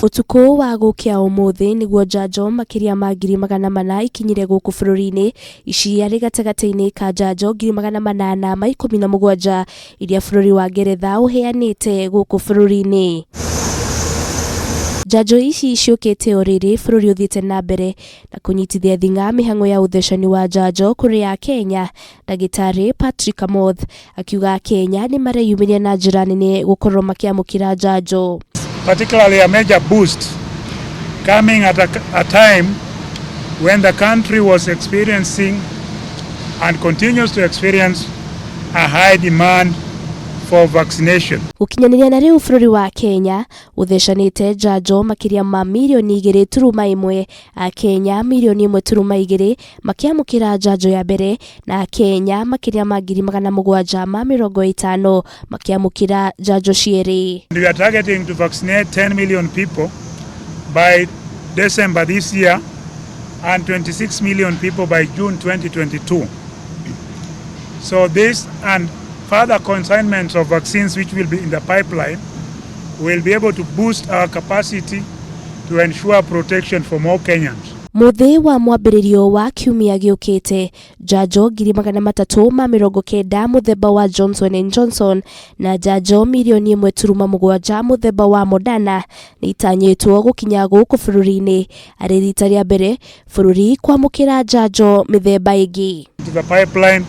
Ũtukũ wa gũkĩa ũmũthĩ nĩguo njanjo makĩria ma 400,000 ikinyire gũkũ bũrũri-inĩ. Ici arĩ gatagatĩ-inĩ ka njanjo 817,000 iria bũrũri wa Ngeretha ũheanĩte gũkũ bũrũri-inĩ. Njanjo ici ciũkĩte o rĩrĩ bũrũri ũthiĩte na mbere na kũnyitithia thing'a mĩhang'o ya ũthecani wa njanjo kũrĩ Akenya. Ndagĩtarĩ Patrick Amoth akiuga Akenya nĩ mareyumĩria na njĩra nene gũkorwo makĩamũkĩra njanjo. Particularly a major boost coming at a time when the country was experiencing and continues to experience a high demand for vaccination. Gũkinyanĩria na rĩu bũrũri wa Kenya ũthecanĩte njanjo makĩria ma mirioni 2.1, Akenya mirioni 1.2 makĩamũkĩra njanjo ya mbere na Akenya makĩria ma 750,000 makĩamũkĩra njanjo cierĩ. We are targeting to vaccinate 10 million people by December this year and 26 million people by June 2022. So this and further consignments of vaccines which will be in the pipeline will be able to boost our capacity to ensure protection for more Kenyans. Mũthĩ wa mwambĩrĩrio wa kiumia gĩũkĩte, njanjo 390,000 mũthemba wa Johnson and Johnson na njanjo mirioni 1.7 mũthemba wa Moderna nĩ itanyĩtwo gũkinya gũkũ bũrũri-inĩ, arĩ rita rĩa mbere bũrũri kwamũkĩra njanjo mĩthemba ĩngĩ. To the pipeline,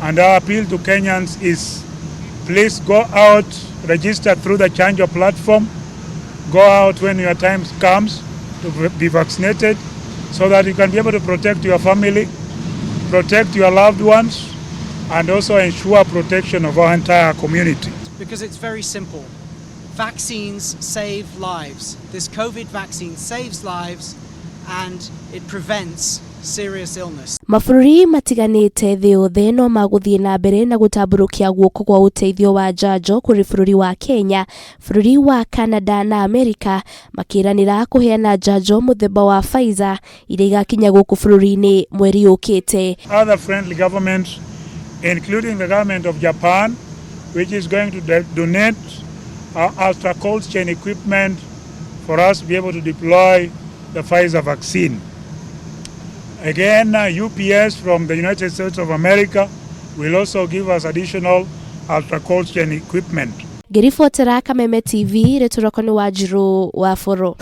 and our appeal to Kenyans is please go out, register through the Chanjo platform, go out when your time comes to be vaccinated so that you can be able to protect your family, protect your loved ones, and also ensure protection of our entire community. Because it's very simple. Vaccines save lives. This COVID vaccine saves lives and it prevents serious illness. Mabũrũri matiganĩte thĩ yothe no magũthiĩ na mbere na gũtambũrũkia guoko kwa ũteithio wa njanjo kũrĩ bũrũri wa Kenya. Bũrũri wa Canada na Amerika makĩranĩra kũheana njanjo mũthemba wa Pfizer iria igakinya gũkũ bũrũri-inĩ mweri ũkĩte. Other friendly governments, including the government of Japan, which is going to donate ultra cold chain equipment for us to be able to deploy the Pfizer vaccine. Again, UPS from the United States of America will also give us additional ultra cold chain equipment. Ngĩribotera Kameme TV, rĩtwa rĩakwa nĩ Wanjirũ wa Boro.